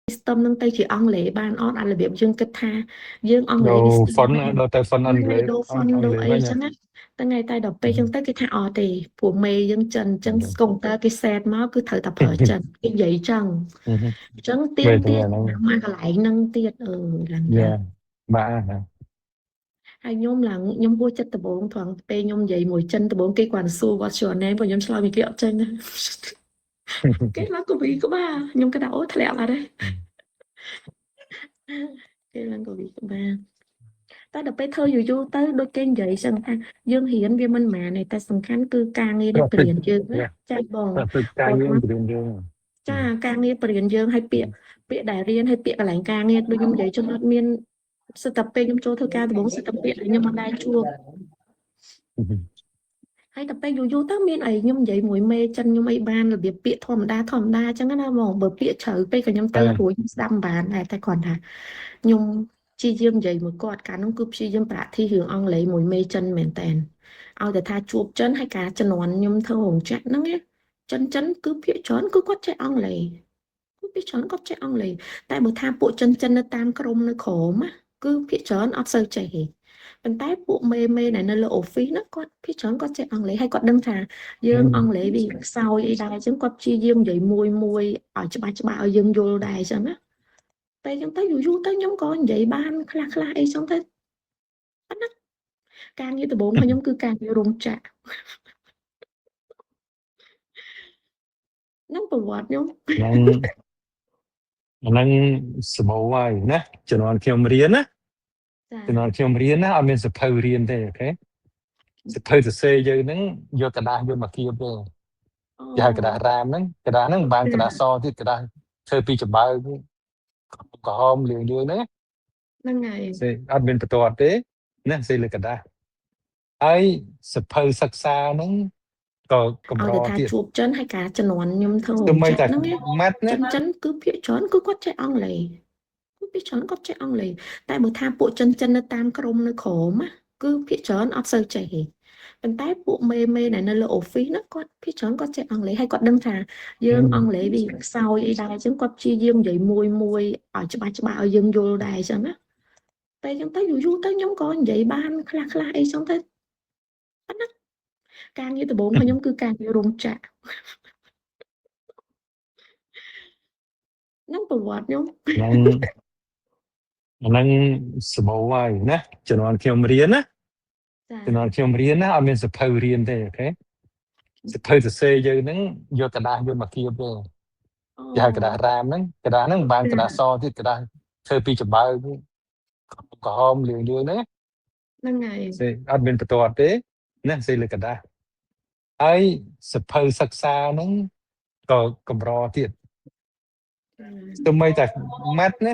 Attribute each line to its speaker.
Speaker 1: system ហ្នឹងទៅជាអង់គ្លេសបានអត់អារបៀបយើងគិតថាយើងអង់គ្លេ
Speaker 2: ដូ
Speaker 1: សវាស្ទា
Speaker 2: font
Speaker 1: មែន
Speaker 2: ដូរទៅ font អ
Speaker 1: ហ្នឹង
Speaker 2: ង់គ្លេស
Speaker 1: ហើយដូរ
Speaker 2: អង់
Speaker 1: font
Speaker 2: អង់
Speaker 1: ដូរ
Speaker 2: គ្លេសវិញ
Speaker 1: អីចឹងណាហ្នឹងហើយតែដល់ពេលចឹងទៅគេថាអត់ទេព្រោះមេយើងចិនអញ្ចឹងកុំព្យូទ័រគេ set មកគឺត្រូវតែប្រើចិនគេនិយាយចឹងអញ្ចឹងទៀ
Speaker 2: វេ
Speaker 1: មទា
Speaker 2: ទនាហ្នឹង
Speaker 1: មកកន្លែងហ្នឹងទៀតអឺឡើងចឹង
Speaker 2: យ៉ាបាទ
Speaker 1: ហើយខ្ញុំឡើងខ្ញុំហួសចិត្តដំបូងត្រង់ពេលខ្ញុំនិយាយមួយចិនដំបូងគេគាត់សួរ "What's your name?" ព្រោះខ្ញុំឆ្លើយពីគេអត់ចេញណាគេឡើងកវីក្បាលខ្ញុំគិតថាអូធ្លាក់បាត់ហើយគេឡើងកវីក្បាលតែដល់ពេលធ្វើយូរយូរទៅដូចគេនិយាយចឹងថាយើងរៀនវាមិនហ្មងទេតែសំខាន់គឺការងារដែលបរៀនយើងណាចាបង
Speaker 2: តែការងារបរៀនយើង
Speaker 1: ចាការងារបរៀនយើងឲ្យពាក្យពាក្យដែលរៀនឲ្យពាក្យកន្លែងការងារដូចខ្ញុំនិយាយចឹងអត់មានសិតតែពេលខ្ញុំចូលធ្វើការដំបូងសិតតែពាក្យដែលខ្ញុំអត់ដែលជួបហើយតែពេលយូរយូរទៅមានអីខ្ញុំនិយាយមួយមេចិនខ្ញុំអីបានរបៀបពាក្យធម្មតាធម្មតាចឹងណាបងបើពាក្យជ្រៅពេកក៏ខ្ញុំទៅរួចខ្ញុំស្ដាប់មិនបានដែរតែគ្រាន់ថាខ្ញុំព្យាយាមនិយាយមួយគាត់កាលនោះគឺព្យាយាមប្រាក់ធីរឿងអង់គ្លេសមួយមេចិនមែនតើឲ្យតែថាជួបចិនហើយការជំនាន់ខ្ញុំធ្វើរោងចក្រហ្នឹងណាចិនចិនគឺភាគច្រើនគឺគាត់ចេះអង់គ្លេសគឺភាគច្រើនគាត់ចេះអង់គ្លេសតែបើថាពួកចិនចិននៅតាមក្រុមនៅក្រោមណាគឺភាគច្រើនអត់សូវចេះទេប៉ុន្តែពួកមេមេដែលនៅលើ office ហ្នឹងគាត់ភាគច្រើនគាត់ចេះអង់គ្លេសហើយគាត់ដឹងថាយើងអង់គ្លេសវាខ្សោយអីដែរអញ្ចឹងគាត់ព្យាយាមនិយាយមួយមួយឲ្យច្បាស់ច្បាស់ឲ្យយើងយល់ដែរអញ្ចឹងណាពេលអញ្ចឹងទៅយូរយូរទៅខ្ញុំក៏និយាយបានខ្លះខ្លះអីចឹងទៅប៉ុណ្ណាការងារដំបូងរបស់ខ្ញុំគឺការងាររោងចក្រហ្នឹងប្រវត្តិខ្ញុំ
Speaker 2: ហ្នឹងហ្នឹងសម្បូរហើយណាជំនាន់ខ្ញុំរៀនណា
Speaker 1: ចា
Speaker 2: ជំនាន់ខ្ញុំរៀនណាអត់មានសភៅរៀនទេអូខេសភៅសរសេរយើងហ្នឹងយកกระดาษយកមកគៀបទេ
Speaker 1: អូ
Speaker 2: គេហៅกระดาษរាមហ្នឹងกระดาษហ្នឹងមិនបានกระดาษសទៀតกระดาษធ្វើពីចំបើងក្រហមលឿងលឿងហ្នឹង
Speaker 1: ហ្នឹងហើយ
Speaker 2: សេអត់មានបន្ទាត់ទេណាសេលើกระดาษហើយសភៅសិក្សាហ្នឹងក៏កម្
Speaker 1: ឲ្យ
Speaker 2: រ
Speaker 1: តែថា
Speaker 2: ទៀត
Speaker 1: ជួបចិនហើយការជំនាន់ខ្ញុំធ្វើរោ
Speaker 2: ទោះបីតែ
Speaker 1: ងចក្រហ្នឹងណា
Speaker 2: ម៉ាត់ណា
Speaker 1: ចិនចិនគឺភាគច្រើនគឺគាត់ចេះអង់គ្លេសគឺភាគច្រើនគាត់ចេះអង់គ្លេសតែបើថាពួកចិនចិននៅតាមក្រុមនៅក្រោមណាគឺភាគច្រើនអត់សូវចេះទេប៉ុន្តែពួកមេមេដែលនៅលើ office ហ្នឹងគាត់ភាគច្រើនគាត់ចេះអង់គ្លេសហើយគាត់ដឹងថាយើងអង់គ្លេសវាខ្សោយអីដែរអញ្ចឹងគាត់ព្យាយាមនិយាយមួយមួយឲ្យច្បាស់ច្បាស់ឲ្យយើងយល់ដែរអញ្ចឹងណាពេលអញ្ចឹងទៅយូរយូរទៅខ្ញុំក៏និយាយបានខ្លះខ្លះអីចឹងទៅប៉ុណ្ណាការងារដំបូងរបស់ខ្ញុំគឺការងាររោងចក្រហ្នឹងប្រវត្តិខ្ញុំ
Speaker 2: ហ្នឹងហ្នឹងសម្បូរហើយណាជំនាន់ខ្ញុំរៀនណា
Speaker 1: ចា
Speaker 2: ជំនាន់ខ្ញុំរៀនណាអត់មានសភៅរៀនទេអូខេសភៅសរសេរយើងហ្នឹងយកกระดาษយកមកគៀបទេ
Speaker 1: អូ
Speaker 2: គេហៅกระดาษរាមហ្នឹងกระดาษហ្នឹងមិនបានกระดาษសទៀតกระดาษធ្វើពីចំបើងក្រហមលឿងលឿងហ្នឹង
Speaker 1: ហ្នឹងហើយ
Speaker 2: សេអត់មានបន្ទាត់ទេណាសេលើกระดาษហើយសភៅសិក្សាហ្នឹងក៏កម្រទៀតទោះបីតែម៉ាត់ណា